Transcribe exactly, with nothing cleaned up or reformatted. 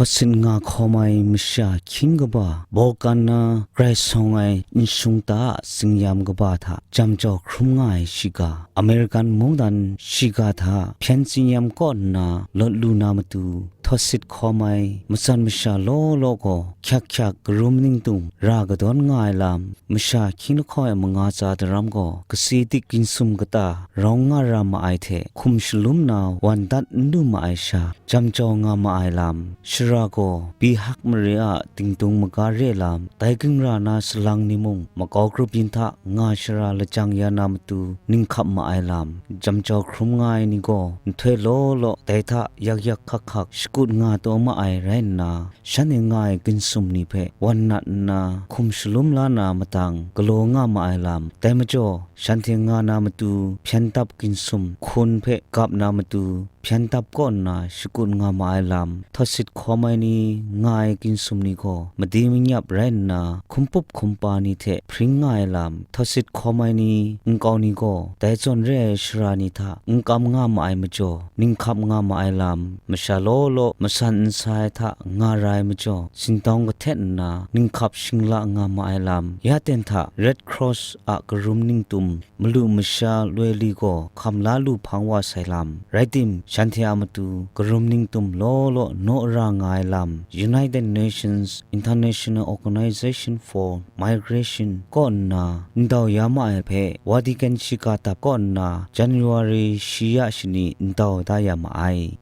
Asin nga hkawm ai masha hkying kaba, Balkan na grai sawng ai nshung ta a zingyam kaba hta jam jau hkrum nga ai shiga, American mungdan shiga hta hpyen zingyam kaw nna lawt lu na matu, htawsit hkawm ai matsan masha law law gaw, hkyak hkyak karum ningtung ra kadawn nga ai lam, masha hkying lahkawng ai manga tsa daram gaw, kasi dik ginsum kata rawng nga ra ma ai hte, hkum shalum na wan dat n lu ma ai sha, jam jau nga ma ai lam, shara gaw bihak mare a tingtung maga re lam, dai ginra na salang ni mung makau grup yin hta nga shara lajang ya na matu, ninghkap ma ai lam, jam jau hkrum nga ai ni gaw, nhtoi law law dai hta yak yak hkak hkak shakut nga taw ma ai rai nna, shanhte nga ai ginsum ni hpe wan nat nna hkum shalum la na matang galaw nga ma ai lam, dai majaw, shanhte nga na matu hpyen dap ginsum hkun hpe gap na matu hpyen dap kaw nna shakut nga ma ai lam, htawsit hkawm ai ni nga ai ginsum ni gaw made manyap rai nna, hkum pup hkum pa ni hte hpring nga ai lam, htawsit hkawm ai ni nkau ni gaw dai zawn re ai shara ni hta n kam nga ma ai majaw, ninghkap nga ma ai lam, masha law law masan nsa ai hta nga ra ai majaw, sintawng kahtet nna ninghkap shingla nga ma ai lam, ya ten hta Red Cross a karum ningtum malu masha loi li gaw hkam la lu hpang wa sai lam, rai tim, shanhte a matu karum ningtum law law naw ra nga ai lam, United Nations International Organization for Migration kaw nna ndau ya ma ai hpe, Vatican shiga dap kaw nna January shi ya shani ndau da ya ma ai.